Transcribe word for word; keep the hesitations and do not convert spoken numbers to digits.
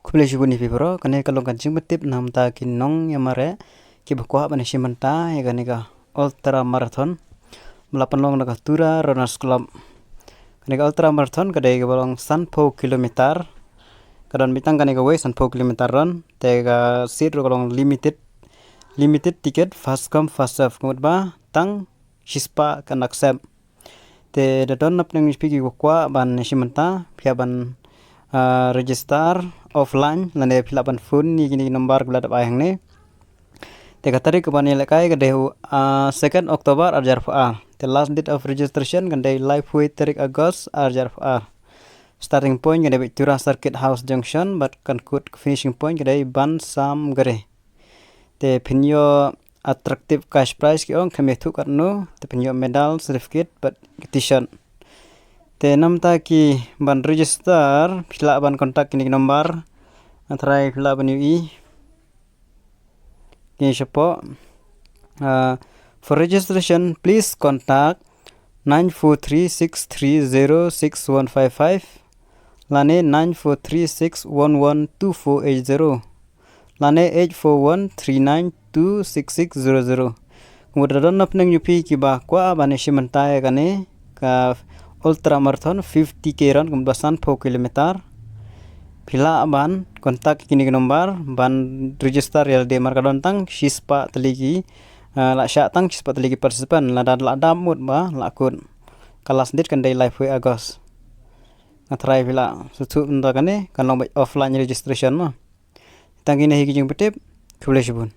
Khublei shibun ïa phi baroh, kane ka long ka jingpyntip namar ki nongïamareh kiba kwah ban ïashim bynta ïa kane ka Ultra Marathon ba la pynlong da ka Tura Runners Club. Kane ka Ultra Marathon ka dei kaba long sanphew kilometer. Ka don beit tang kane kawei sanphew kilometer run, te ka seat ruh ka long limited, limited ticket, first come first serve, ka mut ba tang shispah kan accept. Te da don napdeng ïa phi kiba kwah ban ïashim bynta, phi hap ban, ah, register offline lane phi lah ban phone ïa kine ki number kiba la dep ai hangne. Te ka tarik kaban ïalehkai ka dei, ah, second October ar hajar arphew ar. Te last date of registration kan dei laiphew tarik August ar hajar arphew ar. Starting point kan dei beit Tura Circuit House Junction bad kan kut finishing point kan dei Ban Sam Gare. Te phin ïoh attractive cash prize ki ong, khlem ïathuh katno, te phin ïoh medal, certificate bad t-shirt. Te namar kiban register phi lah ban contact kine ki number. Nga tharai phi lah ban ïohi. Kine shapoh. Uh, for registration, please contact nine four three six three zero six one five five lane nine four three six one one two four eight zero lane eight four one three nine two six six zero zero. Kumta da don napdeng ïa phi kiba kwah ban ïashim bynta ïa kane ka Ultra Marathon fifty K run, kumta sanphew kilometer. Phi lah ban contact kine ki number ban register ïa lade, namar ka don tang shispah tylli ki, ah, la shah tang shispah tylli ki participant, lada la dap mut ba la kut. Ka last date kan dei laiphew August. Nga tharai phi lah sngewthuh mynta kane, kan long beit offline registration mo. Tang kine hi ki jingpyntip. Khublei shibun.